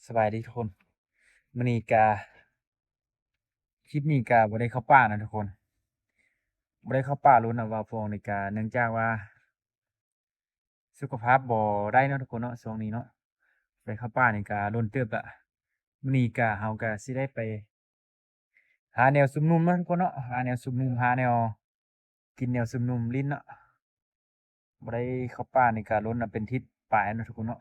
ສະບາຍດີທຸກຄົນ ມື້ນີ້ກະ ຄລິບນີ້ກະບໍ່ໄດ້ເຂົ້າປ່ານະທຸກຄົນ ບໍ່ໄດ້ເຂົ້າປ່າດົນນະ ບ່າວຟອງນີ້ກະ ເນື່ອງຈາກວ່າ ສຸຂະພາບບໍ່ໄດ້ເນາະທຸກຄົນເນາະ ຊ່ວງນີ້ເນາະ ໄປເຂົ້າປ່ານີ້ກະດົນເຕີບລະ ມື້ນີ້ກະ ເຮົາກະຊິໄດ້ໄປ ຫາແນວຊຸມນຸມເນາະທຸກຄົນເນາະ ຫາແນວຊຸມນຸມ ຫາແນວກິນ ແນວຊຸມນຸມຫຼິ້ນເນາະ ບໍ່ໄດ້ເຂົ້າປ່ານີ້ກະດົນນະ ເປັນທິດປາຍເນາະທຸກຄົນເນາະ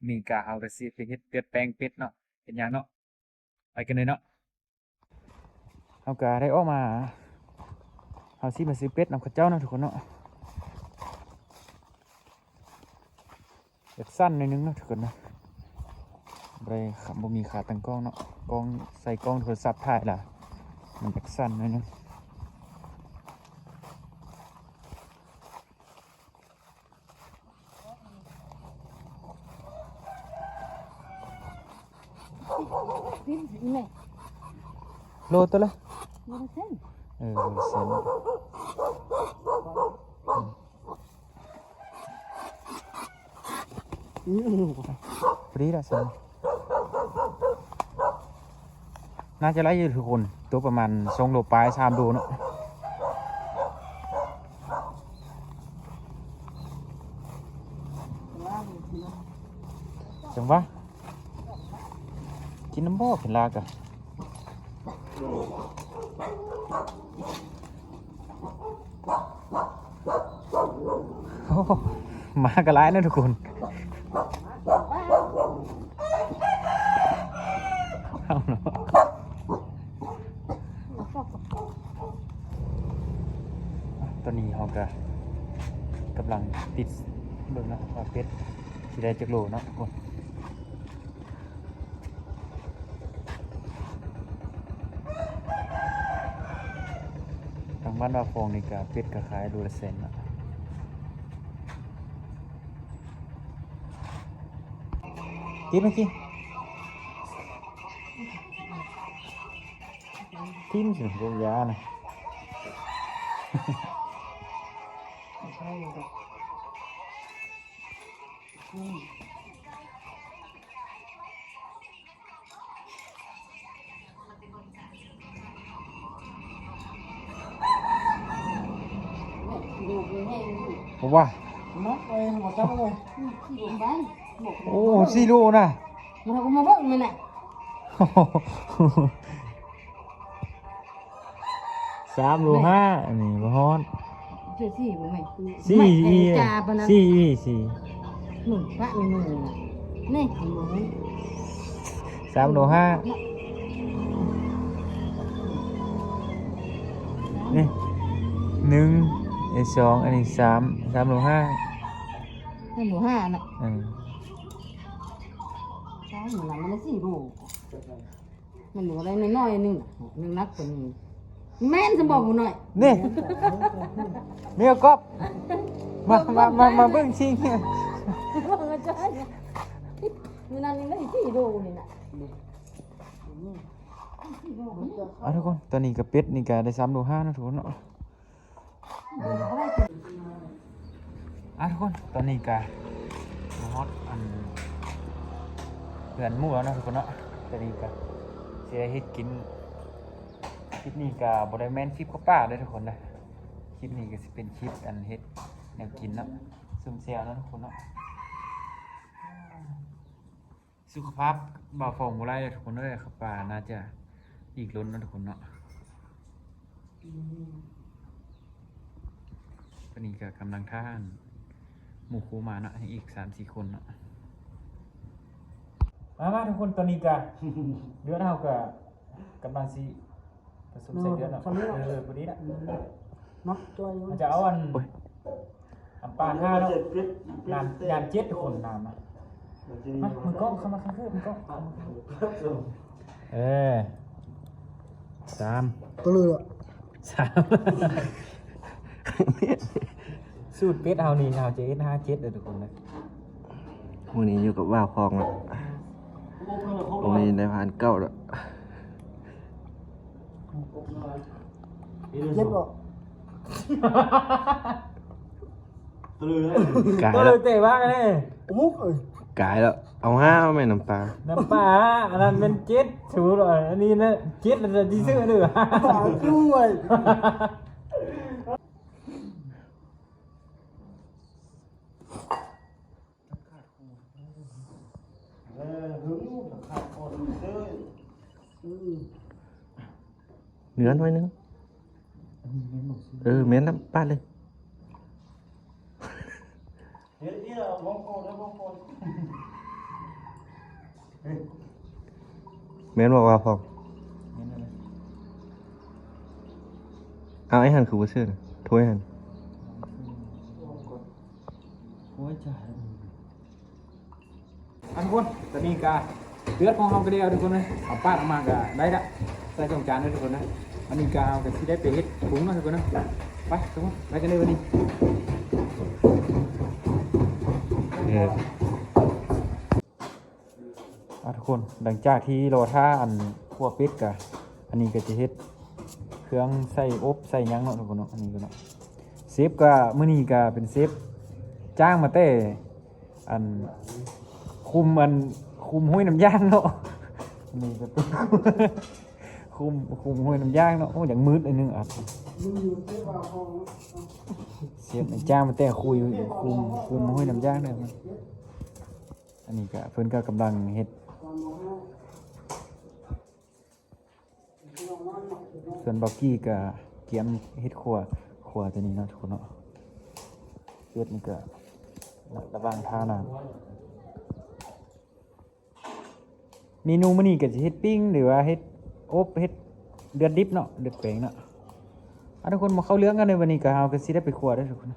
ນີ້ກະເຮົາກະຊິໄປເຮັດເລືອດແປງເປັດເນາະ ເຮັດຫຍັງເນາະ ໄປກັນເລີຍເນາະ ເຮົາກະໄດ້ອອກມາ ເຮົາຊິມາຊື້ເປັດນຳເຂົາເຈົ້າເນາະທຸກຄົນເນາະ. ຢາກສັ່ນໜ້ອຍໜຶ່ງເນາະທຸກຄົນເນາະ ບໍ່ໄດ້ ບໍ່ມີຂາຕັ້ງກ້ອງເນາະ ກ້ອງ ໃສ່ກ້ອງໂທລະສັບຖ່າຍລະ ມັນຢາກສັ່ນໜ້ອຍໜຶ່ງ. ໂລເທົ່າໃດ? ໂລລະແສນ ເອີ ໂລລະແສນ. ອືມ ພໍດີລະຊັ້ນ ໜ້າຈະໄດ້ຢູ່ທຸກຄົນ ຕົກປະມານສອງໂລປາຍ ສາມໂລເນາະ ຈັ່ງຫວະ. ກິນນຳບໍ່ ກິນລາກະ ໂອ້ ໝາກະຫຼາຍເນາະທຸກຄົນ ເອົາເນາະ. ຕອນນີ້ເຮົາກະກຳລັງຕິດເບິ່ງເນາະວ່າເປັດຊິໄດ້ຈັກໂລເນາະທຸກຄົນ. ທາງບ້ານວ່າຟອງນີ້ກະເປັດກະຂາຍໂລລະແສນເນາະ. ກິນມາກິນ ຖິ້ມຊິໂລຢານະ. ວ່າ ໂອ້ ສີ່ໂລນະ ມາເບິ່ງມັນນະ. ສາມໂລຫ້າ ອັນນີ້ບໍ່ຮອດ ສີ່ບໍ່ແມ່ນ ສີ່ ສີ່ ສີ່ ໜຶ່ງພະໜຶ່ງ ນີ້ ສາມໂລຫ້າ ນີ້ ໜຶ່ງ ອັນນີ້ສອງ ອັນນີ້ສາມ ສາມໂລຫ້າ ສາມໂລຫ້ານະ ເອີ ໃຊ່ ມັນໜັກ ມັນໄດ້ສີ່ໂລ. ມັນບໍ່ໄດ້ນ້ອຍໆ ໜຶ່ງ ໜຶ່ງໜັກກວ່ານີ້ ແມ່ນຊັ້ນບໍ່ ຜູ້ນ້ອຍ ນີ້ ເມຍກອບ ມາ ມາ ມາ ມາເບິ່ງຊິງ ມື້ນັ້ນຍັງໄດ້ສີ່ໂລນີ້ນະ. ເອົາ ທຸກຄົນ ຕອນນີ້ກະເປັດນີ້ກະໄດ້ສາມໂລຫ້າເນາະທຸກຄົນເນາະ. ອ່າ ທຸກຄົນ ຕອນນີ້ກະມາຮອດອັນເຮືອນໝູ່ແລ້ວເນາະທຸກຄົນເນາະ. ຕອນນີ້ກະຊິໄດ້ເຮັດກິນ ຄລິບນີ້ກະບໍ່ໄດ້ແມ່ນຄລິບເຂົ້າປ່າເດີທຸກຄົນເດີ. ຄລິບນີ້ກະຊິເປັນຄລິບອັນເຮັດແນວກິນເນາະ ຊຸມແຈ່ວເນາະທຸກຄົນເນາະ. ສຸຂະພາບບ່າວຟອງບໍ່ໄດ້ເດີທຸກຄົນເອີຍ ເຂົ້າປ່າໜ້າຈະອີກດົນເນາະທຸກຄົນເນາະ. ຕອນນີ້ກະກຳລັງຖ້າໝູ່ຄູ່ມາເນາະ ໃຫ້ອີກສາມສີ່ຄົນເນາະ. ມາ ມາທຸກຄົນ ຕອນນີ້ກະເດືອນເຮົາກະກຳລັງຊິ ປະສົມໃສ່ເລືອດເນາະ ເອີ ພໍດີລະ ມັກຈ່ອຍຢູ່ ມັນຈະເອົາອັນ ໂອ້ຍ ອຳປາຫ້າເນາະ ນ້ຳ ນ້ຳເຈັດຄົນ ນ້ຳນະ ມາ ມືກ້ອງເຂົ້າມາ ຄືມືກ້ອງ ເອີ ສາມ ຕົວເລືອກ ສາມ ສູດເປັດເຮົານີ້ ເຮົາຈະເຮັດຫ້າເຈັດເດີທຸກຄົນເດີ. ມື້ນີ້ຢູ່ກັບບ່າວຄອງລະ ມື້ນີ້ໄດ້ຜ່ານເກົ້າລະ ເຈັດບໍ່? ກາຍລະ ເຕະວ່າແນ່ ໂອ້ໂຫ ເອີຍ ກາຍແລ້ວ ເອົາຫ້າແມ່ນນ້ຳປາ ນ້ຳປາ ອັນນັ້ນແມ່ນເຈັດສູດ ອັນນີ້ນະເຈັດລະຊິຊື້ເດີ ດ້ວຍ. ເໜືອໜ້ອຍໜຶ່ງ ເອີ ແມ່ນລະ ປາດເລີຍ. ແມ່ນບໍ່ວ່າພອງ? ເອົາ ໄອ້ຫັ້ນຄືບໍ່ຊື້ນະ ຖ້ວຍຫັ້ນ. ໂອ້ຍ ຈ້າ. ອ່ະ ທຸກຄົນ ຕອນນີ້ກະເລືອດຂອງເຮົາກະໄດ້ແລ້ວ ທຸກຄົນເອີຍ ເອົາປາດອອກມາກະໄດ້ລະ ໃສ່ສອງຈານເດີ ທຸກຄົນເດີ. ອັນນີ້ກະເຮົາກະຊິໄດ້ໄປເຮັດປຸງເນາະ ທຸກຄົນເນາະ. ໄປ ທຸກຄົນ ໄປກັນເລີຍບັດນີ້. ອ່ະ ທຸກຄົນ ຫຼັງຈາກທີ່ລໍຖ້າອັນຂົ້ວເປັດກະ ອັນນີ້ກະຈະເຮັດເຄື່ອງໃສ່ອົບໃສ່ຫຍັງເນາະ ທຸກຄົນເນາະ. ອັນນີ້ກະເນາະ ເຊຟກະ ມື້ນີ້ກະເປັນເຊຟຈ້າງມາແຕ່ ອັນ ຄຸມ ອັນ ຄຸມຫ້ວຍນ້ຳຢາງເນາະ. ອັນນີ້ກະເປັນ ຄຸມ ຄຸມຫ້ວຍນ້ຳຢາງເນາະ. ໂອ້ ຢາກມືດໜ້ອຍໜຶ່ງ ອັດ ເຊຟຈ້າງມາແຕ່ຄຸຍ ຄຸມ ຄຸມຫ້ວຍນ້ຳຢາງເດີ. ອັນນີ້ກະ ເພິ່ນກະກຳລັງເຮັດ ສ່ວນເບົາກີ້ກະກຽມເຮັດຂົ້ວ ຂົ້ວໂຕນີ້ເນາະ ທຸກຄົນເນາະ. ເຮັດນີ້ກະລະຫວ່າງຖ້ານ້ຳ. ເມນູມື້ນີ້ກະຊິເຮັດປີ້ງ ຫຼືວ່າເຮັດອົບ ເຮັດເລືອດດິບເນາະ ເລືອດແປງເນາະ. ອ່ະ ທຸກຄົນ ມາເຂົ້າເລື່ອງກັນເລີຍ ວັນນີ້ກະເຮົາກະຊິໄດ້ໄປຂົ້ວເດີ ທຸກຄົນ.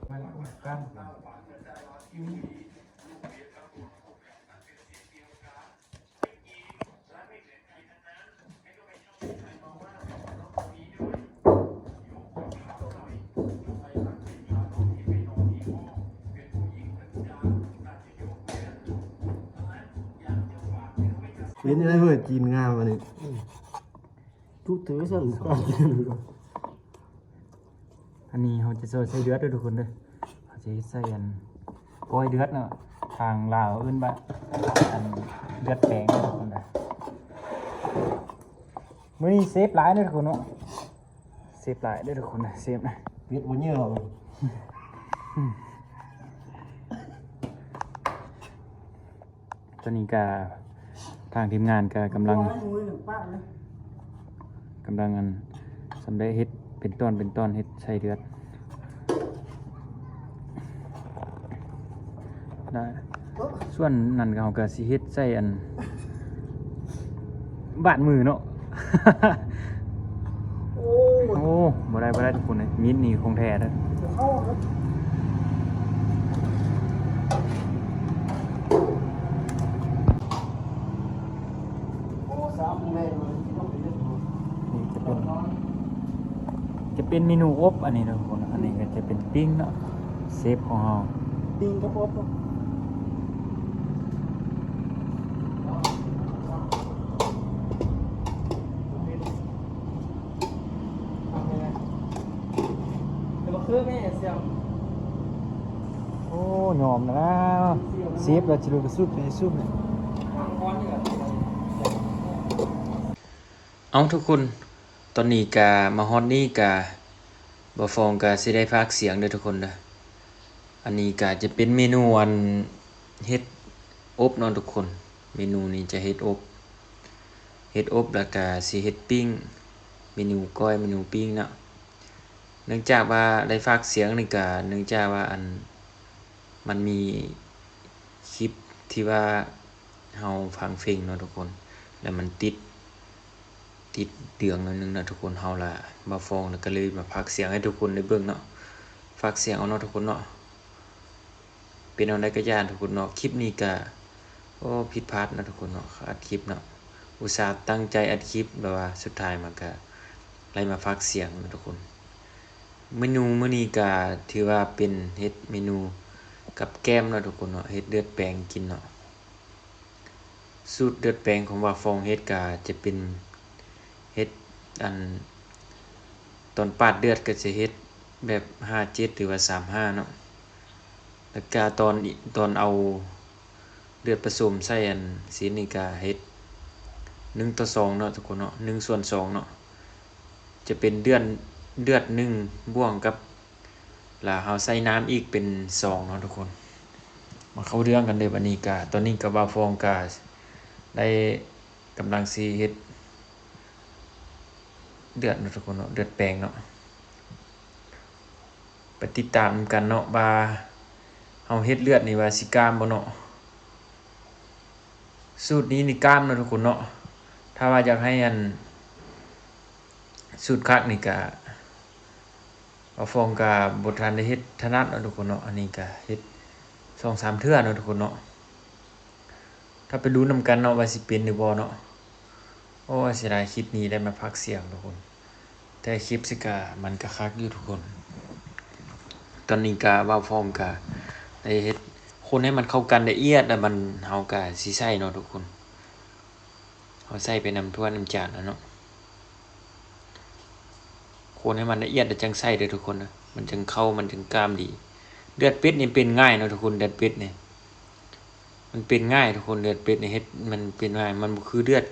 ເປັນຈັ່ງໃດເຮີ້ຍ ຈີນງາມອັນນີ້ ທຸກຖືຊັ້ນ. ອັນນີ້ເຮົາຈະໃສ່ເລືອດເດີ ທຸກຄົນເດີ. ເຮົາຈະເຮັດໃສ່ອັນ ກ້ອຍເລືອດເນາະ ທາງລາວເອີ້ນວ່າ ອັນ ເລືອດແປງເດີ ທຸກຄົນເດີ. ມື້ນີ້ເຊຟຫຼາຍເດີ ທຸກຄົນເນາະ ເຊຟຫຼາຍເດີ ທຸກຄົນເດີ ເຊຟນະ ເປັດບໍ່ເຫຍື້ອ. ຕອນນີ້ກະທາງທີມງານກະກຳລັງ ກຳລັງອັນ ສຳເລັດເຮັດເປັນຕອນເປັນຕອນ ເຮັດໃສ່ເລືອດ. ສ່ວນນັ້ນເຮົາກະຊິເຮັດໃສ່ອັນ ບາດມືເນາະ. ໂອ້ ບໍ່ໄດ້ ບໍ່ໄດ້ ທຸກຄົນເອີຍ ມີດນີ້ຂອງແທ້ເດີ. ນີ້ຈະເປັນ ຈະເປັນເມນູອົບອັນນີ້ເນາະ ທຸກຄົນ. ອັນນີ້ກະຈະເປັນປີ້ງເນາະ ເຊຟຂອງເຮົາ ປີ້ງກັບອົບເນາະ. ໂອ້ ຍອມແລ້ວ ເຊຟລາວຊິລຸກກະຊຸບ ຊຸບ. ເອົາ ທຸກຄົນ ຕອນນີ້ກະມາຮອດນີ້ກະ ບ່າວຟອງກະຊິໄດ້ພາກສຽງເດີ ທຸກຄົນເດີ. ອັນນີ້ກະຈະເປັນເມນູອັນ ເຫັດອົບເນາະ ທຸກຄົນ. ເມນູນີ້ຈະເຫັດອົບ ເຫັດອົບ ແລ້ວກະຊິເຫັດປີ້ງ ເມນູກ້ອຍ ເມນູປີ້ງເນາະ. ເນື່ອງຈາກວ່າໄດ້ພາກສຽງນີ້ກະ ເນື່ອງຈາກວ່າອັນ ມັນມີຄລິບທີ່ວ່າເຮົາຟັງເພງເນາະ ທຸກຄົນ ແລ້ວມັນຕິດ ຕິດເດືອງໜ້ອຍໜຶ່ງເນາະ ທຸກຄົນ. ເຮົາລະ ບ່າວຟອງລະກະເລີຍມາພາກສຽງໃຫ້ທຸກຄົນໄດ້ເບິ່ງເນາະ ພາກສຽງເອົາເນາະ ທຸກຄົນເນາະ. ເປັນແນວໃດກະຢ່າ ທຸກຄົນເນາະ ຄລິບນີ້ກະ ໂອ້ ຜິດພາດເນາະ ທຸກຄົນເນາະ ອັດຄລິບເນາະ. ອຸດສ່າຕັ້ງໃຈອັດຄລິບ ແບບວ່າສຸດທ້າຍມາກະໄລ່ມາພາກສຽງເນາະ ທຸກຄົນ. ເມນູມື້ນີ້ກະຖືວ່າເປັນເຮັດເມນູກັບແກ້ມເນາະ ທຸກຄົນເນາະ ເຮັດເລືອດແປງກິນເນາະ. ສູດເລືອດແປງຂອງບ່າວຟອງເຮັດກະຈະເປັນເຮັດ ອັນ ຕອນປາດເລືອດກະຈະເຮັດແບບຫ້າເຈັດ ຫຼືວ່າສາມຫ້າເນາະ. ແລ້ວກະຕອນ ຕອນເອົາ ເລືອດປະສົມໃສ່ອັນຊີ້ນນີ້ກະເຮັດໜຶ່ງຕໍ່ສອງເນາະທຸກຄົນເນາະ ໜຶ່ງສ່ວນສອງເນາະ ຈະເປັນເລືອດ ເລືອດໜຶ່ງບວກກັບ ລະເຮົາໃສ່ນ້ຳອີກເປັນສອງເນາະທຸກຄົນ. ມາເຂົ້າເລື່ອງກັນເລີຍບາດນີ້ກະ ຕອນນີ້ກະບ່າວຟອງກະໄດ້ກຳລັງຊິເຮັດເລືອດເນາະທຸກຄົນເນາະ ເລືອດແປງເນາະ. ໄປຕິດຕາມນຳກັນເນາະວ່າເຮົາເຮັດເລືອດນີ້ວ່າຊິກ້າມບໍ່ເນາະ. ສູດນີ້ນີ້ກ້າມເນາະທຸກຄົນເນາະ. ຖ້າວ່າຢາກໃຫ້ອັນ ສູດຄັກນີ້ກະ ບ່າວຟອງກະບໍ່ທັນໄດ້ເຮັດຖະໜັດເນາະທຸກຄົນເນາະ. ອັນນີ້ກະເຮັດສອງສາມເທື່ອເນາະທຸກຄົນເນາະ. ຖ້າໄປລຸ້ນນຳກັນເນາະວ່າຊິເປັນຫຼືບໍ່ເນາະ. ໂອ້ຍ ເສຍດາຍຄລິບນີ້ໄດ້ມາພາກສຽງທຸກຄົນ. ແຕ່ຄລິບຊິກະມັນກະຄັກຢູ່ທຸກຄົນ. ຕອນນີ້ກະບ່າວຟອງກະໄດ້ເຮັດ ຄົນໃຫ້ມັນເຂົ້າກັນລະອຽດ ແລ້ວມັນ ເຮົາກະຊິໃສ່ເນາະທຸກຄົນ. ເຮົາໃສ່ໄປນຳຖ້ວຍນຳຈານແລ້ວເນາະ. ຄົນໃຫ້ມັນລະອຽດແລ້ວຈັ່ງໃສ່ເດີທຸກຄົນເດີ. ມັນຈັ່ງເຂົ້າ ມັນຈັ່ງກ້າມດີ. ເລືອດເປັດນີ້ເປັນງ່າຍເນາະທຸກຄົນ ເລືອດເປັດນີ້ ມັນເປັນງ່າຍທຸກຄົນ. ເລືອດເປັດນີ້ເຮັດມັນເປັນງ່າຍ ມັນບໍ່ຄືເລືອດ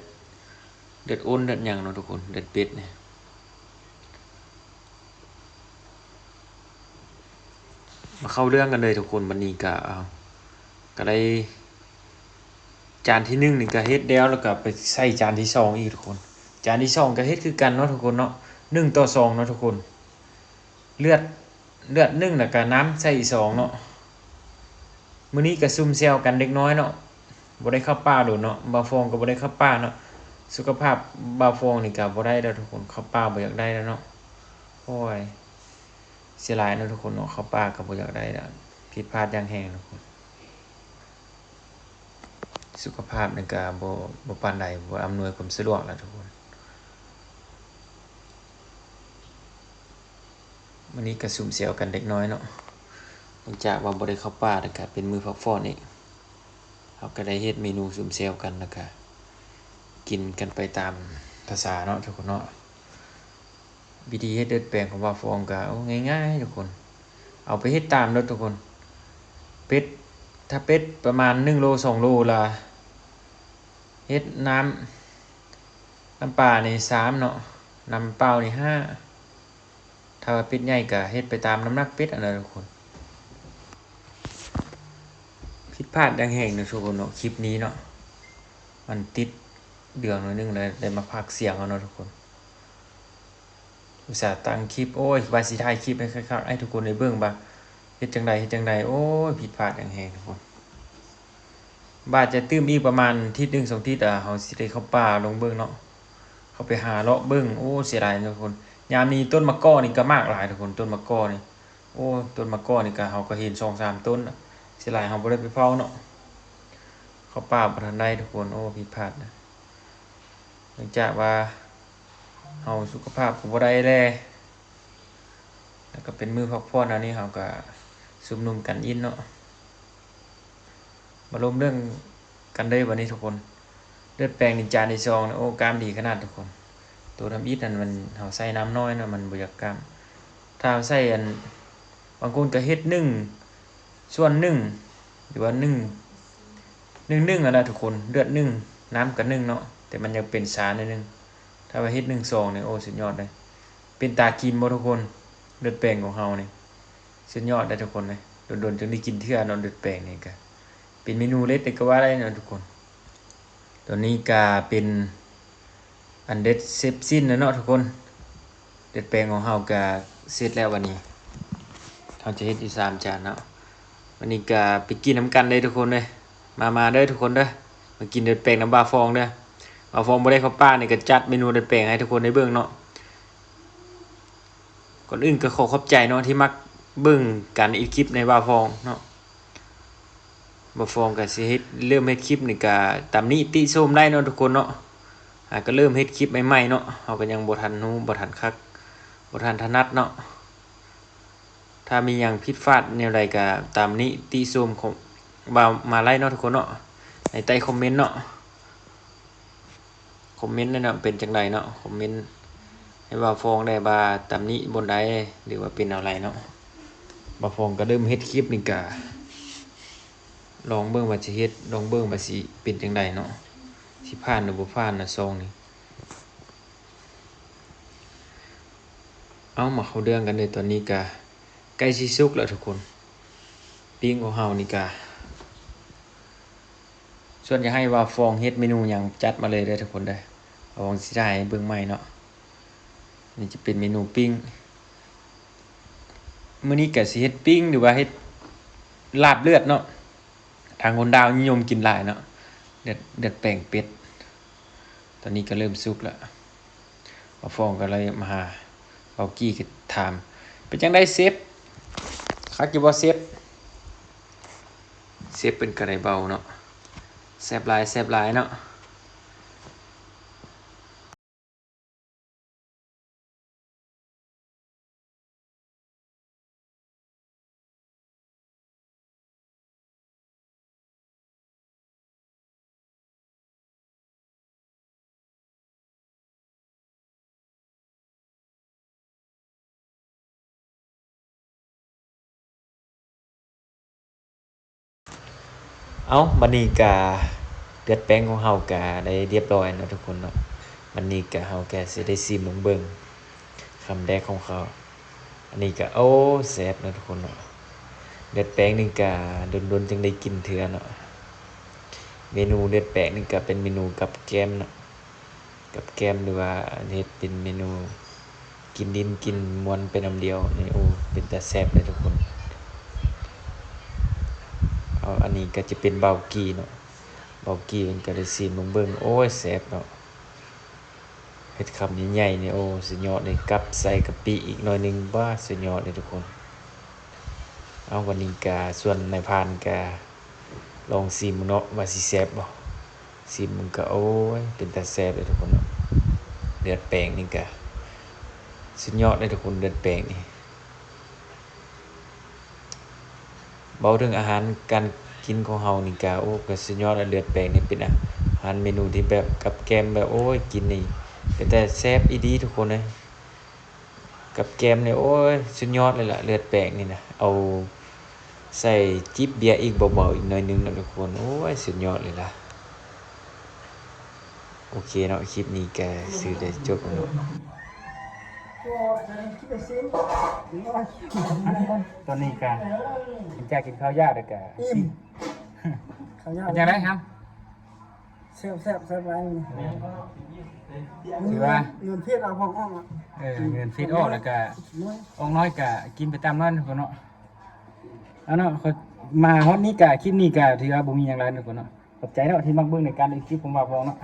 ເລືອດອົນເລືອດຫຍັງເນາະທຸກຄົນ ເລືອດເປັດນີ້. ມາເຂົ້າເລື່ອງກັນເລີຍທຸກຄົນ. ບັດນີ້ກະ ເອົາ ກະໄດ້ ຈານທີໜຶ່ງນີ້ກະເຮັດແລ້ວ ແລ້ວກະໄປໃສ່ຈານທີສອງອີກທຸກຄົນ. ຈານທີສອງກະເຮັດຄືກັນເນາະທຸກຄົນເນາະ ໜຶ່ງຕໍ່ສອງເນາະທຸກຄົນ. ເລືອດ ເລືອດໜຶ່ງ ແລ້ວກະນ້ຳໃສ່ອີກສອງເນາະ. ມື້ນີ້ກະຊຸມແຊວກັນເລັກນ້ອຍເນາະ ບໍ່ໄດ້ເຂົ້າປ່າດົນເນາະ. ບ່າວຟອງກະບໍ່ໄດ້ເຂົ້າປ່າເນາະ. ສຸຂະພາບບ່າວຟອງນີ້ກະບໍ່ໄດ້ແລ້ວທຸກຄົນ ເຂົ້າປ່າບໍ່ຢາກໄດ້ແລ້ວເນາະ. ໂອ້ຍ ເສຍດາຍເນາະທຸກຄົນເນາະ ເຂົ້າປ່າກະບໍ່ຢາກໄດ້ແລ້ວ. ຜິດພາດຢ່າງແຮງທຸກຄົນ. ສຸຂະພາບນີ້ກະບໍ່ ບໍ່ປານໃດ ບໍ່ອຳນວຍຄວາມສະດວກແລ້ວທຸກຄົນ. ມື້ນີ້ກະຊຸມແຊວກັນເລັກນ້ອຍເນາະ ເນື່ອງຈາກວ່າບໍ່ໄດ້ເຂົ້າປ່າ ແລ້ວກະເປັນມື້ພັກຜ່ອນອີກ. ເຮົາກະໄດ້ເຮັດເມນູຊຸມແຊວກັນ ແລ້ວກະກິນກັນໄປຕາມພາສາເນາະທຸກຄົນເນາະ. ວິທີເຮັດເລືອດແປງຂອງບ່າວຟອງກະ ໂອ້ ງ່າຍໆທຸກຄົນ ເອົາໄປເຮັດຕາມໂລດທຸກຄົນ. ເປັດ ຖ້າເປັດປະມານໜຶ່ງໂລສອງໂລ ລະເຮັດນ້ຳ ນ້ຳປານີ້ສາມເນາະ ນ້ຳເປົ່ານີ້ຫ້າ. ຖ້າວ່າເປັດໃຫຍ່ກະເຮັດໄປຕາມນ້ຳໜັກເປັດຫັ້ນແຫຼະທຸກຄົນ. ຜິດພາດຢ່າງແຮງເນາະທຸກຄົນເນາະ ຄລິບນີ້ເນາະ ມັນຕິດເລື່ອງໜ້ອຍໜຶ່ງ ແລ້ວໄດ້ມາພາກສຽງເອົາເນາະທຸກຄົນ. ອຸດສ່າຕັ້ງຄລິບ ໂອ້ຍ ວ່າຊິຖ່າຍຄລິບໃຫ້ຄັກໆ ໃຫ້ທຸກຄົນໄດ້ເບິ່ງວ່າເຮັດຈັ່ງໃດ ເຮັດຈັ່ງໃດ. ໂອ້ຍ ຜິດພາດຢ່າງແຮງທຸກຄົນ. ວ່າຈະຕື່ມອີກປະມານທິດໜຶ່ງສອງທິດ ອາ ເຮົາຊິໄດ້ເຂົ້າປ່າລົງເບິ່ງເນາະ ເຂົ້າໄປຫາເລາະເບິ່ງ. ໂອ້ ເສຍດາຍເນາະທຸກຄົນ. ຍາມນີ້ຕົ້ນໝາກກໍນີ້ກະໝາກຫຼາຍທຸກຄົນ ຕົ້ນໝາກກໍນີ້. ໂອ້ ຕົ້ນໝາກກໍນີ້ກະ ເຮົາກະເຫັນສອງສາມຕົ້ນ. ເສຍດາຍເຮົາບໍ່ໄດ້ໄປເຝົ້າເນາະ ເຂົ້າປ່າບໍ່ທັນໄດ້ທຸກຄົນ. ໂອ້ ຜິດພາດນະ ເນື່ອງຈາກວ່າ ເຮົາສຸຂະພາບກະບໍ່ໄດ້ແດ່ ແລ້ວກະເປັນມື້ພັກຜ່ອນ ອັນນີ້ເຮົາກະຊຸມນຸມກັນອີກເນາະ. ມາລົມເລື່ອງກັນເລີຍບາດນີ້ທຸກຄົນ. ເລືອດແປງນີ້ຈານທີສອງນີ້ ໂອ້ ກ້າມດີຂະໜາດທຸກຄົນ. ໂຕທຳອິດຫັ້ນມັນ ເຮົາໃສ່ນ້ຳໜ້ອຍເນາະ ມັນບໍ່ຢາກກ້າມ. ຖ້າເຮົາໃສ່ອັນ ບາງຄົນກະເຮັດໜຶ່ງສ່ວນໜຶ່ງ ຫຼືວ່າໜຶ່ງ ໜຶ່ງໜຶ່ງຫັ້ນລະທຸກຄົນ. ເລືອດໜຶ່ງ ນ້ຳກະໜຶ່ງເນາະ ແຕ່ມັນຍັງເປັນຊາໜ້ອຍໜຶ່ງ. ຖ້າວ່າເຮັດໜຶ່ງສອງນີ້ ໂອ້ ສຸດຍອດເລີຍ. ເປັນຕາກິນບໍ່ທຸກຄົນ ເລືອດແປງຂອງເຮົານີ້ ສຸດຍອດເດ້ທຸກຄົນເອີຍ. ດົນໆຈຶ່ງໄດ້ກິນເທື່ອເນາະ ເລືອດແປງນີ້ກະເປັນເມນູເດັດເລີຍກະວ່າໄດ້ເນາະທຸກຄົນ. ໂຕນີ້ກະເປັນອັນເດັດເຊັບຊີ້ນແລ້ວເນາະທຸກຄົນ. ເລືອດແປງຂອງເຮົາກະເສັດແລ້ວ ບາດນີ້ເຮົາຈະເຮັດຢູ່ສາມຈານເນາະ. ບາດນີ້ກະໄປກິນນຳກັນເດີທຸກຄົນເດີ. ມາ ມາເດີທຸກຄົນເດີ ມາກິນເລືອດແປງນຳບ່າວຟອງເດີ. ບ່າວຟອງບໍ່ໄດ້ເຂົ້າປ່ານີ້ກະຈັດເມນູເລືອດແປງໃຫ້ທຸກຄົນໄດ້ເບິ່ງເນາະ. ກ່ອນອື່ນກະຂໍຂອບໃຈເນາະ ທີ່ມັກເບິ່ງການເຮັດຄລິບໃນບ່າວຟອງເນາະ. ບ່າວຟອງກະຊິເຮັດ ເລີ່ມເຮັດຄລິບນີ້ກະຕຳໜິຕິຊົມໄດ້ເນາະທຸກຄົນເນາະ. ຫາກະເລີ່ມເຮັດຄລິບໃໝ່ໆເນາະ ເຮົາກະຍັງບໍ່ທັນຮູ້ ບໍ່ທັນຄັກ ບໍ່ທັນຖະໜັດເນາະ. ຖ້າມີຫຍັງຜິດພາດແນວໃດກະຕຳໜິຕິຊົມເຂົ້າມາໄດ້ເນາະທຸກຄົນເນາະ ໃນໃຕ້ຄອມເມັນເນາະ. ຄອມເມັນແນະນຳເປັນຈັ່ງໃດເນາະ ຄອມເມັນໃຫ້ບ່າວຟອງໄດ້ວ່າຕຳໜິບ່ອນໃດ ຫຼືວ່າເປັນແນວໃດເນາະ. ບ່າວຟອງກະເລີ່ມເຮັດຄລິບນີ້ກະ ລອງເບິ່ງວ່າຊິເຮັດ ລອງເບິ່ງວ່າຊິເປັນຈັ່ງໃດເນາະ ຊິຜ່ານຫຼືບໍ່ຜ່ານນະຊ່ອງນີ້. ເອົາ ມາເຂົ້າເລື່ອງກັນເດີ. ຕອນນີ້ກະໃກ້ຊິສຸກແລ້ວທຸກຄົນ. ປີ້ງຂອງເຮົານີ້ກະ ສ່ວນຢາກໃຫ້ວ່າຟອງເຮັດເມນູຫຍັງ ຈັດມາເລີຍເດີທຸກຄົນເດີ. ວ່າຟອງຊິຖ່າຍໃຫ້ເບິ່ງໃໝ່ເນາະ. ນີ້ຈະເປັນເມນູປີ້ງ. ມື້ນີ້ກະຊິເຮັດປີ້ງ ຫຼືວ່າເຮັດລາບເລືອດເນາະ. ທາງຄົນລາວນິຍົມກິນຫຼາຍເນາະ ເລືອດ ເລືອດແປງເປັດ. ຕອນນີ້ກໍເລີ່ມສຸກແລ້ວ. ບ່າວຟອງກໍເລີຍມາຫາບ່າວກີ້ ກໍຖາມ ເປັນຈັ່ງໃດເຊຟ? ຄັກຢູ່ບໍ່ເຊຟ? ເຊຟເພິ່ນກໍໄດ້ເວົ້າເນາະ ແຊບຫຼາຍ ແຊບຫຼາຍເນາະ. ເອົາ ບັດນີ້ກະເລືອດແປງຂອງເຮົາກະໄດ້ລຽບລ້ອຍເນາະທຸກຄົນເນາະ. ບັດນີ້ກະເຮົາກະຊິໄດ້ຊີມເບິ່ງ ຄຳແລກຂອງເຂົາ. ອັນນີ້ກະ ໂອ້ ແຊບເນາະທຸກຄົນເນາະ. ເລືອດແປງນີ້ກະດົນໆຈຶ່ງໄດ້ກິນເທື່ອເນາະ. ເມນູເລືອດແປງນີ້ກະເປັນເມນູກັບແກ້ມເນາະ. ກັບແກ້ມ ຫຼືວ່າເຮັດເປັນເມນູກິນດິນກິນມວນໄປນຳດຽວນີ້ ໂອ້ ເປັນຕາແຊບເລີຍທຸກຄົນ. ເອົາ ອັນນີ້ກໍຈະເປັນບ່າວກີ້ເນາະ. ບ່າວກີ້ເພິ່ນກໍໄດ້ຊີມເບິ່ງ ໂອ້ຍ ແຊບເນາະ. ເຮັດຄຳໃຫຍ່ໆນີ້ ໂອ້ ສຸດຍອດເລີຍ. ກັບໃສ່ກະປິອີກໜ້ອຍໜຶ່ງ ບາ ສຸດຍອດເລີຍທຸກຄົນ. ເອົາ ວັນນີ້ກະ ສ່ວນນາຍພານກະ ລອງຊີມເບິ່ງເນາະ ວ່າຊິແຊບບໍ່. ຊີມເບິ່ງກະ ໂອ້ຍ ເປັນຕາແຊບເລີຍທຸກຄົນເນາະ. ເລືອດແປງນີ້ກະ ສຸດຍອດເລີຍທຸກຄົນ ເລືອດແປງນີ້. ເວົ້າເຖິງອາຫານການກິນຂອງເຮົານີ້ກະ ໂອ້ ກະສຸດຍອດແລ້ວ. ເລືອດແປງນີ້ເປັນອາຫານເມນູທີ່ແບບກັບແກ້ມແບບ ໂອ້ຍ ກິນນີ້ເປັນຕາແຊບອີ່ຫຼີທຸກຄົນເອີຍ. ກັບແກ້ມນີ້ ໂອ້ຍ ສຸດຍອດເລີຍລະ ເລືອດແປງນີ້ນະ. ເອົາໃສ່ຈິບເບຍອີກເບົາໆອີກໜ້ອຍໜຶ່ງເນາະທຸກຄົນ. ໂອ້ຍ ສຸດຍອດເລີຍລະ. ໂອເຄເນາະ ຄລິບນີ້ກະຊິໄດ້ຈົບແລ້ວເນາະ. ຕອນນີ້ກະ ຫຼັງຈາກກິນເຂົ້າຢາກແລ້ວກະ ອີ່ມ ເຂົ້າຢາກ ເປັນຈັ່ງໃດຄັບ? ແຊບໆ ແຊບຫຼາຍ. ຖືວ່າເງິນເຟດອອກ ເອີ ເງິນເຟດອອກ ແລ້ວກະອອກນ້ອຍກະກິນໄປຕາມນັ້ນເນາະ. ເອົາເນາະ ມາຮອດນີ້ກະ ຄລິບນີ້ກະຖືວ່າບໍ່ມີຫຍັງຫຼາຍເນາະທຸກຄົນເນາະ. ຂອບໃຈເນາະທີ່ມັກເບິ່ງໃນການເຮັດຄລິບຂອງບ່າວຟອງເນາະ.